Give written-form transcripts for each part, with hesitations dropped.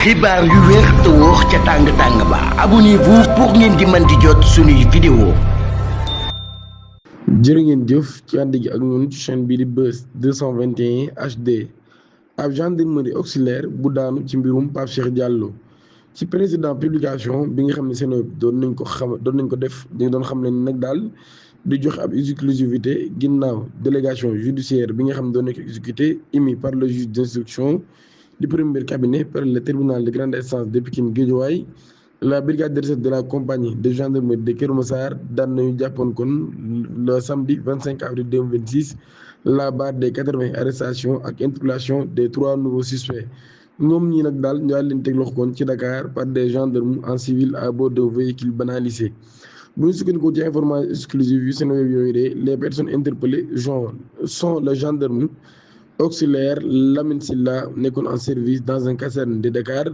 xibaar yu wér te wóor ca tàng-tàng ba abonnez-vous pour ngeen di mën di jot suñuy vidéo. jërë ngeen jëf ci ànd gi ak ñun ci chaîne bii di Buzz 221 HD. ab gendarmerie auxiliaire bu daanu ci mbirum Pape Cheikh Diallo ci président publication bi nga xam ne seen doon nañ ko def dañu doon xam ne nag daal di joxe ab exclusivité ginnaaw délégation judiciaire bi nga xam ne doon nañ ko exécuté émis par le juge d'instruction du premier cabinet par le tribunal de grande instance de Pikine Guédiawaye. La brigade de recherche de la compagnie de gendarmerie de Keur Massar daan nañu jàppoon kon le samedi 25 avril 2026 la barre des 80 arrestations ak interpellation des 3 nouveaux suspects ñoom ñii nag daal ñu daal leen teg loxo kon ci Dakar par des gendarmes en civil à bord d'un véhicule banalisé. bu ñu sukkandikoo ci information exclusive yu seen web yooyu de les personnes interpellées sont le gendarme auxiliaire Lamine Silla nekkoon en service dans un caserne de Dakar,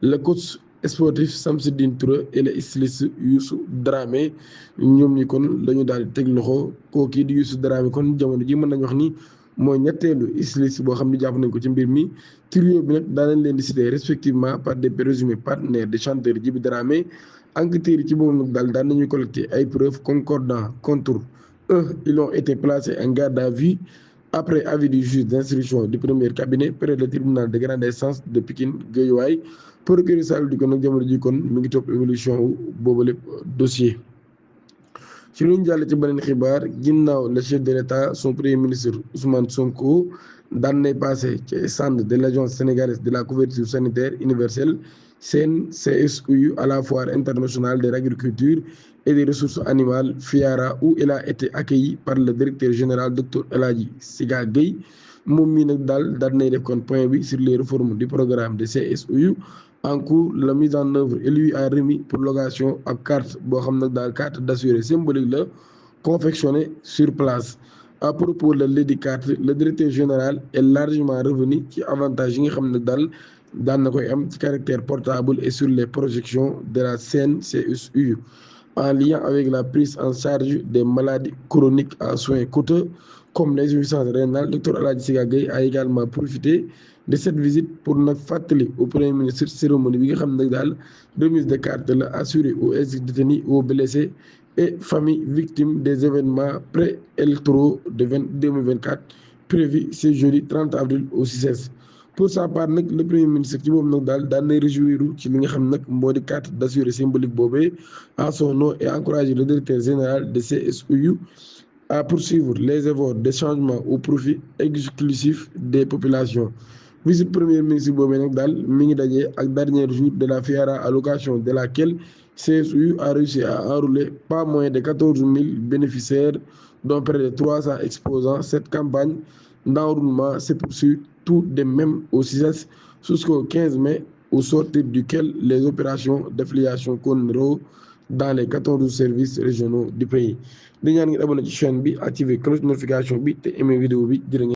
le coach sportif Samsidine Touré et le styliste Youssou Dramé ñoom ñi kon lañu daal di teg loxo kooki di Youssou Dramé kon jamono ji mën nañu wax ni mooy ñetteelu styliste boo xam ne jàpp nañ ko ci mbir mi. trio bi nag daan nañ leen di citer respectivement par des présumés partenaires de chanteur Djiby Dramé. Enquêteurs yi ci boobu nag daal daan nañuy collecter ay preuves concordant contre eux. Ils ont été placés en garde à vue après avis du juge d'instruction du premier cabinet près le tribunal de grande instance de Pikine Guédiawaye. Procureur Saliou di kon nag jamono ji kon mi ngi topp évolution wu boobu lépp dossier. ci lu ñu jàll ci beneen xibaar ginnaaw le chef de l'État son premier ministre Ousmane Sonko daan nay passé ci stand de l'agence sénégalaise de la couverture sanitaire universelle CNCSU à la foire internationale de l'agriculture et des ressources animales FIARA où il a été accueilli par le directeur général Dr El Hadji Siga Gueye. moom mii nag daal nay def kon point bi sur les réformes du programme de CSU en cours. La mise en œuvre et lui a remis pour location ab carte boo xam nag daal carte d'assuré symbolique la confectionnée sur place. À propos de ledit carte, le directeur général est largement revenu ci avantage yi nga xam ne daan na koy am ci caractère portable et sur les projections de la CNCSU en lien avec la prise en charge des maladies chroniques à soins coûteux comme l'insuffisance rénale. Dr El Hadji Siga Gueye a également profité de cette visite pour nag fàttali au premier ministre cérémonie bi nga xam ne daal remise de carte la assurée aux ex-détenus, aux blessés et familles victimes des événements préélectoraux de 2024 prévus ce jeudi 30 avril au CICES. Pour sa part nag le premier ministre ci boobu nag daal daan nay réjouir ci li nga xam nag moo di carte d'assuré symbolique boobee en son nom et encourager le directeur général de CSU à poursuivre les efforts de changement au profit exclusif des populations. Visite premier ministre boobee nag daal mi ngi dajee ak dernier jour de la FIARA à l'occasion de laquelle CSU a réussi à enrôler pas moins de 14 000 bénéficiaires dont près de 300 exposants. Cette campagne d'enrôlement se poursuit tout de même au CICES jusqu'au 15 mai au sortir duquel les opérations d'affiliation continueront dans les 14 services régionaux du pays. di ñaan ngi abonné ci chaîne bi activer cloche notification bi te aimé vidéo bi jërë ngeen